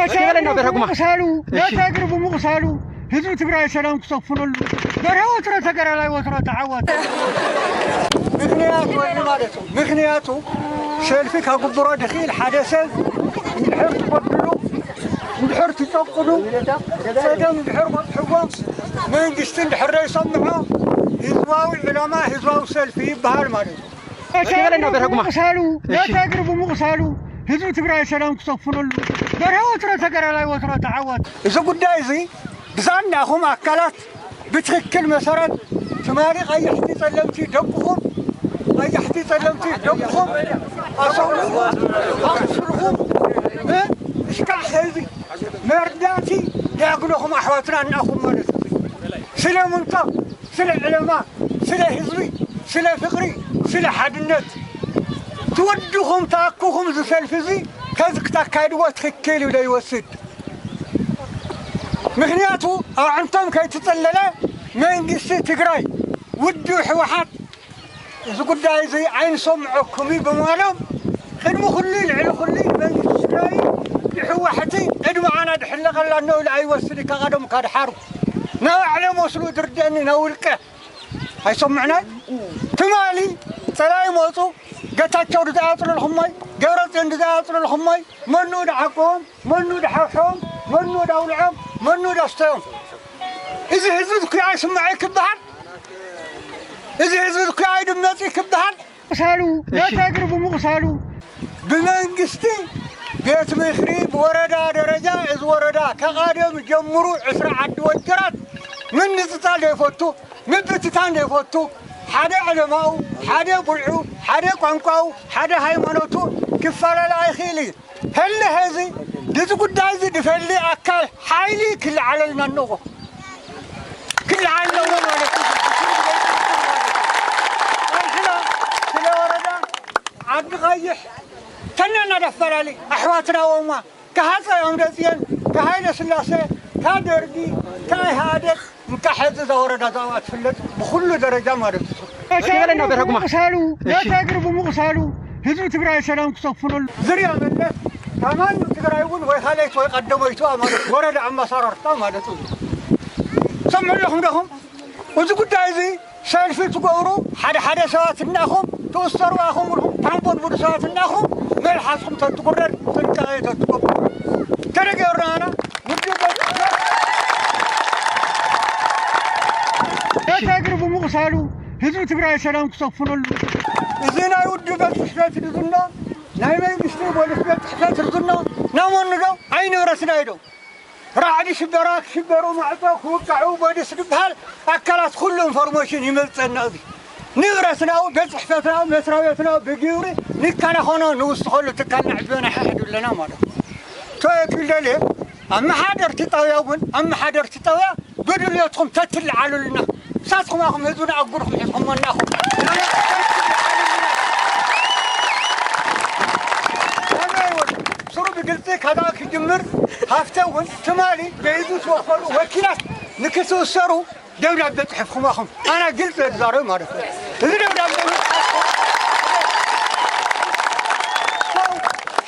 እስኪ በለና በርሀ ጉማ። ምቕሳሉ፣ እሺ። ነታ እግሪ ብምቕሳሉ ህዝቢ ትግራይ ሰላም ክሰፍነሉ። በርሀ ወትሮ ተጋዳላይ፣ ወትሮ ተዓዋቲ። ምኽንያቱ ወዲ ማለት እዩ። ምኽንያቱ ሰልፊ ከጉብሮ ድኽእል ሓደ ሰብ እንድሕር ትጎድሉ፣ እንድሕር ትጨቁኑ፣ ጸገም እንድሕር በጽሕዎም፣ መንግስቲ እንድሕር ዘይሰምዖ ህዝባዊ ዕላማ ህዝባዊ ሰልፊ ይበሃል ማለት እዩ። እስኪ በለና በርሀ ጉማ። ምቕሳሉ፣ እሺ። ነታ እግሪ ብምቕሳሉ ህዝቢ ትግራይ ሰላም ክሰፍነሉ። በርሀ ወትሮ ተጋዳላይ፣ ወትሮ ተዓዋቲ። እዚ ጉዳይ እዚ ብዛዕባኹም ኣካላት ብትኽክል መሰረት ትማሊ ቀያሕቲ ጸለምቲ ደቅኹም፣ ቀያሕቲ ጸለምቲ ደቅኹም ኣሰውልኹም፣ ኣቑስልኹም፣ እ፣ እስካዕ ሕዚ መርዳእቲ ዳግለኹም ኣሕዋትና እናኹም ማለት እዩ። ስለ ምንታይ? ስለ ዕለማ፣ ስለ ህዝቢ፣ ስለ ፍቕሪ፣ ስለ ሓድነት ትወድኹም ተኣኩኹም እዚ ሰልፊ እዚ ከዚ ክተካይድዎ ትኽክል እዩ ዶ ይወስድ። ምኽንያቱ ኣዕንቶም ከይትጸለለ መንግስቲ ትግራይ ውድብ ህወሓት እዚ ጉዳይ እዚ ኣይንሰምዐኩም እዩ ብምባሎም ቅድሚ ኩሉ ልዕሊ ኩሉ መንግስቲ ትግራይ ንህወሓት ዕድመ ኣና ድሕለቐላ እኖ ኢሉ ኣይወስድ እዩ። ከቐደሙ ካድሓሩ ናባዕሎም ወስዱ ድርደኒ ናብ ውልቀ ኣይሰምዕናይ። ትማሊ ጸላይ መጹ። ገታቸው ድዛይ ኣጽለልኹሞይ፣ ገብረጽዮን ድዛይ ኣጽለልኹሞይ፣ መኑ ድዓቆቦም፣ መኑ ድሓውሐዎም፣ መኑ ዳውልዖም፣ መኑ ዳስተዮም። እዚ ህዝቢ እኮ ኣይስምዐ ክበሃል፣ እዚ ህዝቢ እኮ ኣይድመጽ ክበሃል። ምቕሳሉ፣ እሺ። ነታ እግሪ ብምቕሳሉ። ብመንግስቲ ቤት ምኽሪ ብወረዳ ደረጃ እዚ ወረዳ ከቓደም ጀምሩ ዕስራ ዓዲ ወጀራት ምንጽጻል ዘይፈቱ፣ ምብትታን ዘይፈቱ፣ ሓደ ዕለማኡ፣ ሓደ ብልዑ፣ ሓደ ቋንቋኡ፣ ሓደ ሃይማኖቱ ክፈላለ ኣይኽእል እዩ። ህልህ እዚ ድዚ ጉዳይ እዚ ድፈሊ ኣካል ሓይሊ ክልዓለልና ኣለዎ። ክልዓል ኣለዎ ማለት እዩ። ኣንሕና ስለ ወረዳ ዓዲ ቐይሕ ተነና ደፈላለ ኣሕዋትና ወማ ካብ ሃፀይ ኣምደፅየን ካብ ሃይለ ስላሴ ካብ ደርጊ ካብ ኢህኣደግ እንካ ሕዚ እዛ ወረዳ እዛ ትፍለጥ ብኩሉ ደረጃ ማለት እዩ። እስኪ በለና በርሀ ጉማ። ምቕሳሉ፣ እሺ። ነታ እግሪ ብምቕሳሉ ህዝቢ ትግራይ ሰላም ክሰፍነሉ። ዝርያ መለስ ካብ ማንም ትግራይ እውን ወይ ካልኣይቲ ወይ ቀደመይቱ ማለት ወረዳ ኣመሰራርታ ማለት እዩ። ሰምዑ ኣለኹም ዶኹም? እዚ ጉዳይ እዚ ሰልፊ ትገብሩ ሓደ ሓደ ሰባት እናኹም ትእሰሩ ኣኹም ኢልኩም ታንቦድቡዱ ሰባት እናኹም መልሓስኩም ተትቁረድ ጥንቃቄ ተትገብሩ። ተደገርና ኣና ውድብ ነታ እግሪ ብምቕሳሉ ህዝቢ ትግራይ ሰላም ክሰፍነሉ። እዚ ናይ ውድብ ቤት ጽሕፈት ርዝኖ፣ ናይ መንግስቲ ፖሊስ ቤት ጽሕፈት ርዝኖ፣ ናይ መኑ ዶ? ኣይ ንብረትና እዩ ዶ? ራዕዲ ሽበራ ክሽበሩ፣ ማዕጾ ክውቃዑ፣ ቦሊስ ዝበሃል ኣካላት ኩሉ ኢንፎርሜሽን ይመልጸና። እዚ ንብረትና፣ ቤት ጽሕፈትና፣ መስሪያ ቤትና ብግብሪ ንከናኸኖ ንውስኸሉ ትካል ነዕብዮ ነሓሕዱ ኣለና ማለት እዩ። ቶየት ይደልየ ኣመሓደርቲ ጣብያ እውን ኣመሓደርቲ ጣብያ ብድልየትኩም ተትልዓሉልና። ንሳትኩም ኣኹም ህዝብና ኣብ ጉድኹም ሒዝኩሞ እናኹም። ስሩ ብግልፂ ካዳ ክጅምር ሃፍተ እውን ትማሊ በይዙ ዝወከሉ ወኪላት ንክትእሰሩ ደብዳቤ ፅሕፍኩም ኣኹም። ኣና ግልፂ እየ ዝዛረብ ማለት እዩ። እዚ ደብዳቤ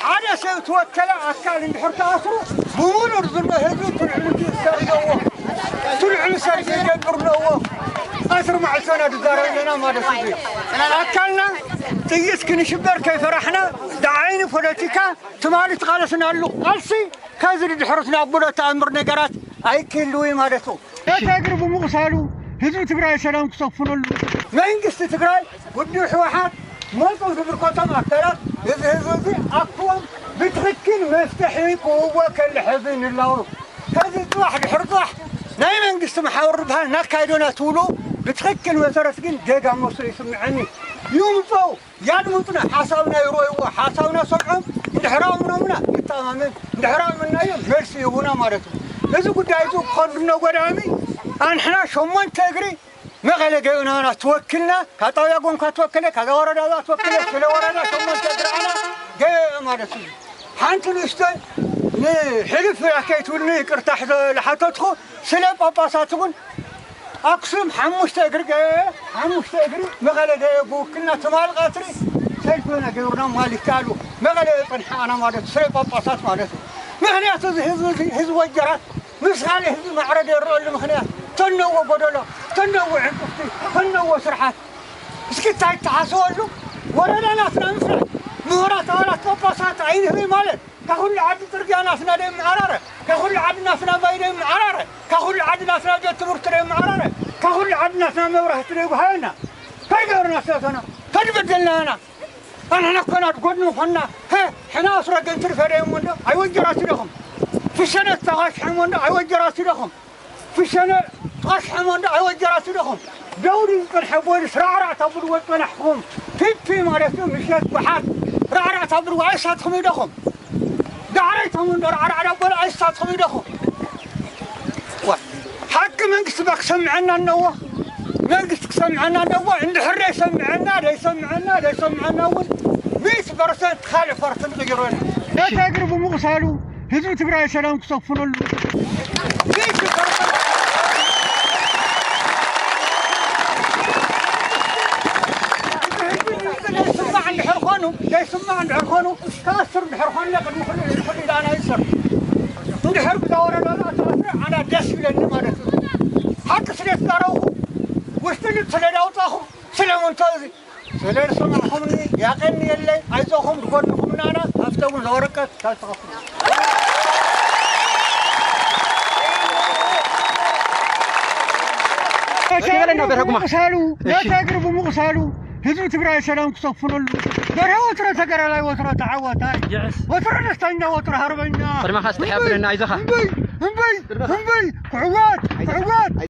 ሓደ ሰብ ተወከለ ኣካል እንድሕር ተኣስሩ ብሙሉእ ዝርመ ህዝቢ ትልዕሉ ትእሰር ኣለዎ። ትልዕሉ ሰብ ይገብር ኣለዎ። ኣስር መዓልቲ ኢና ዝዛረብ ኣለና ማለት እዩ። ኣካልና ጥይት ክንሽበር ከይፈራሕና ደዓይኒ ፖለቲካ ትማሊ ትቃለስናሉ ቃልሲ ከዚ ድሕረት ናብ ብሎ ተኣምር ነገራት ኣይክህልው ማለት እዩ። ነታ እግሪ ብምቕሳሉ ህዝቢ ትግራይ ሰላም ክሰፍነሉ። መንግስቲ ትግራይ ውድብ ህወሓት መፁ ዝምልከቶም ኣካላት እዚ ህዝቢ እዚ ኣክቦም ብትኽክል መፍትሒ ክህቦ ከልሕዝ ንላው። ከዚ ፅባሕ ድሕሪ ፅባሕ ናይ መንግስቲ መሓውር ዝበሃል እናካይዶና ትብሉ ብትኽክል መሰረት ግን ጌጋ መስሎ ይስምዐኒ። ይምፀው ያድምፁና፣ ሓሳብና ይረእይዎ፣ ሓሳብና ሰምዖም እንድሕር ኣምኖምና ንተኣማመን፣ እንድሕር ኣመናዮ መልሲ ይህቡና ማለት እዩ። እዚ ጉዳይ እዚ ክኸዱ እነጎዳእሚ ኣንሕና ሸሞንተ እግሪ መቐለ ገይኡና ትወክልና፣ ካብ ጣብያ ጎንካ ትወክለ፣ ካብዛ ወረዳ እዛ ትወክለ፣ ስለ ወረዳ ሸሞንተ እግሪ ኣና ገይኡ ማለት እዩ። ሓንቲ ንእሽቶ ንሕልፍ ከይትብልኒ ይቅርታ ዝሓተትኩ፣ ስለ ጳጳሳት እውን ኣክሱም ሓሙሽተ እግሪ ገ-፣ ሓሙሽተ እግሪ መቐለ ገ-፣ ብውክልና ትማል ቀትሪ ሰልፊ ሆነ ገብርና ማል ይከኣሉ መቐለ ጸንሐ ኣና ማለት ስለ ጳጳሳት ማለት እዩ። ምኽንያቱ እዚ ህዝቢ እዚ ህዝቢ ወጀራት ምስ ካልእ ህዝቢ ማዕረ ዘይረኣሉ ምኽንያት ተነዎ ጎደሎ፣ ተነዎ ዕንቅፍቲ፣ ተነዎ ስርሓት። እስኪ እንታይ ትሓስበሉ? ወረዳ ናትና ምስራሕ፣ ምሁራት ኣባላት ጳጳሳት ኣይንህበይ ማለት ካብ ኩሉ ዓዲ ጽርግያ ናትና ደይመዓራረ፣ ካብ ኩሉ ዓዲ ናትና ማይ ደይመዓራረ፣ ካብ ኩሉ ዓዲ ናትና ቤት ትምህርቲ ደይመዓራረ፣ ካብ ኩሉ ዓዲ ናትና መብራህቲ ደይጉሃየና። እንታይ ገርና ሰተና? እንታይ በደልና ኢና? ኣንሕና እኮ ኢና ኣብ ጎድኑ ኾንና። ሀ፣ ሕና ኣስረገን ትርፈ ደይሞ እንዶ ኣይወጀራት ኢለኹም። ፍሸነ ተቓሽሐሞ እንዶ ኣይወጀራት ኢለኹም። ፍሸነ ተቓሽሐሞ እንዶ ኣይወጀራት ኢለኹም። ደውዲ ዝጸንሐ ቦሊስ ራዕራዕ ተብልዎ ዝጸናሕኩም። ፒፒ ማለት እዩ፣ ምሸት ጓሓት ራዕራዕ ተብልዎ ኣይሳትኹም ኢለኹም። ዳዕረይቶም እንዶ ራዕራዕ ዳበሉ ኣይሳትኹም ኢለኹም። ዋ፣ ሓቂ መንግስቲ ባ ክሰምዐና እነዎ። መንግስቲ ክሰምዐና እነዎ። እንድሕር ደይሰምዐና፣ ደይሰምዐና፣ ደይሰምዐና እውን ሚእቲ ፐርሰንት ካልእ ፓርቲ ንቕይሮ ኢና። ነታ እግሪ ብምቕሳሉ ህዝቢ ትግራይ ሰላም ክሰፍነሉ። ሚእቲ ፐርሰንት ደይስማዕ እንድሕር ኾኑ፣ ደይስማዕ እንድሕር ኾኑ፣ ክኣስር እንድሕር ኾነ ቅድሚ ኩሉ ንኹሉ ኢላና ይእሰር። እንድሕር ብዛ ወረዳ ዝኣተወ ኣነ ደስ ይብለኒ ማለት እዩ። ሓቂ ስለ ዝዛረብኹ፣ ውሽጢ ልብ ስለ ዘውጻኹ፣ ስለምንታይ እዚ ስለ ዝሰማዕኹምኒ ያቐንየለይ። ኣይዞኹም፣ ብጎድንኹም ኢና። ሃብተውን ለወረቀት ታስተኸፍሉ። እስኪ በለና በርሀ ጉማ። ብምቕሳሉ፣ እሺ። ነታ እግሪ ብምቕሳሉ ህዝቢ ትግራይ ሰላም ክሰፍነሉ። በርሀ ወትረ ተጋዳላይ፣ ወትረ ተዓዋታይ፣ የዕስ። ወትረ ደስተኛ፣ ወትረ ሃርበኛ። ቅድመኻ እስኪ እምበይ፣ ሓብረና፣ ኣይዞኻ። እምበይ፣ እምበይ፣ እምበይ፣ ክዕወት፣ ክዕወት።